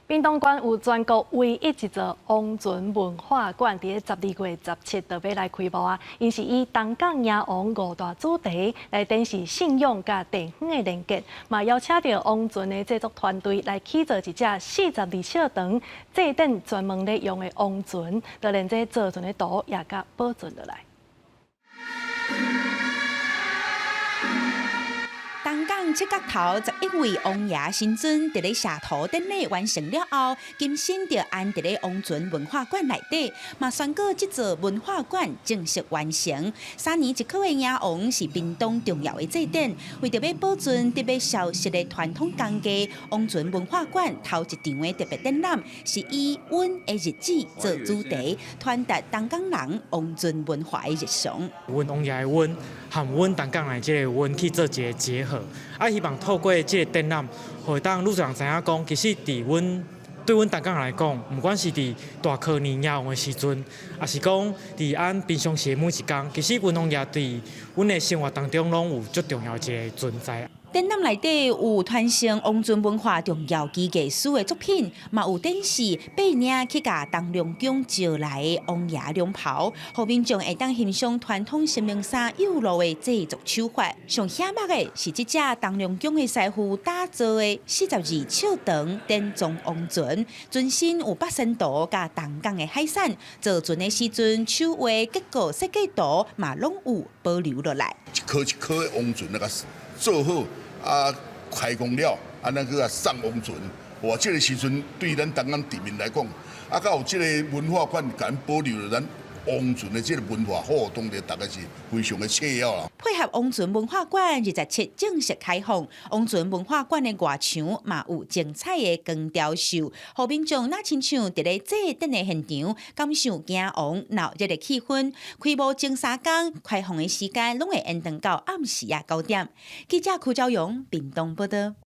屏東縣有全國唯一一座王船文化館，佇12月17就欲來開幕啊！𪜶是以東港迎王五大主題來展示信仰佮地方的連結，嘛邀請著王船的製作團隊來起造一隻42尺長、祭典專門咧用的王船，就連這造船的圖也共保存落來。東港七角頭11位王爺神尊佇咧謝塗典禮完成了後，金身就安佇咧王船文化館內底，嘛宣告這座文化館正式完成。3年一考的迎王是屏東重要的祭典，為著欲保存得欲消失的傳統工藝，王船文化館頭一場的特別展覽是以阮的日子做主題，傳達東港人王船文化的日常。阮王爺的阮和阮東港人這個阮去做一個結合。啊，希望透過這個展覽，予會當愈濟人知影講，其實佇阮對阮東港人來講，毋管是佇大科年迎王的時陣，抑是講佇按平常時的每一工，其實阮王爺佇阮的生活當中攏有足重要一個存在。展覽內底有傳承王船文化重要技藝師的作品，嘛有展示八領去共東龍宮招來的王爺龍袍，予民眾會當欣賞傳統神明衫幼路的製作手法。上顯目的是這隻東龍宮的師傅打造的42尺長典裝王船，船身有八仙圖佮東港的海產，造船的時陣手畫結構設計圖嘛攏有保留落來。一顆一顆的王船那個做好。啊，開工了，啊，咱去共送王船，哇！這個時陣對咱東港鎮民來講，啊，閣有這個文化館，共咱保留著咱王船的這個文化，好，當然大家是非常的切要啦。配合王船文化館27正式開放，王船文化館的外牆嘛有精彩的光雕秀，予民眾若親像佇咧祭典的現場，感受迎王鬧熱的氣氛。開幕前3工，開放的時間攏會延長到暗時仔9點。記者柯昭勇屏東報導。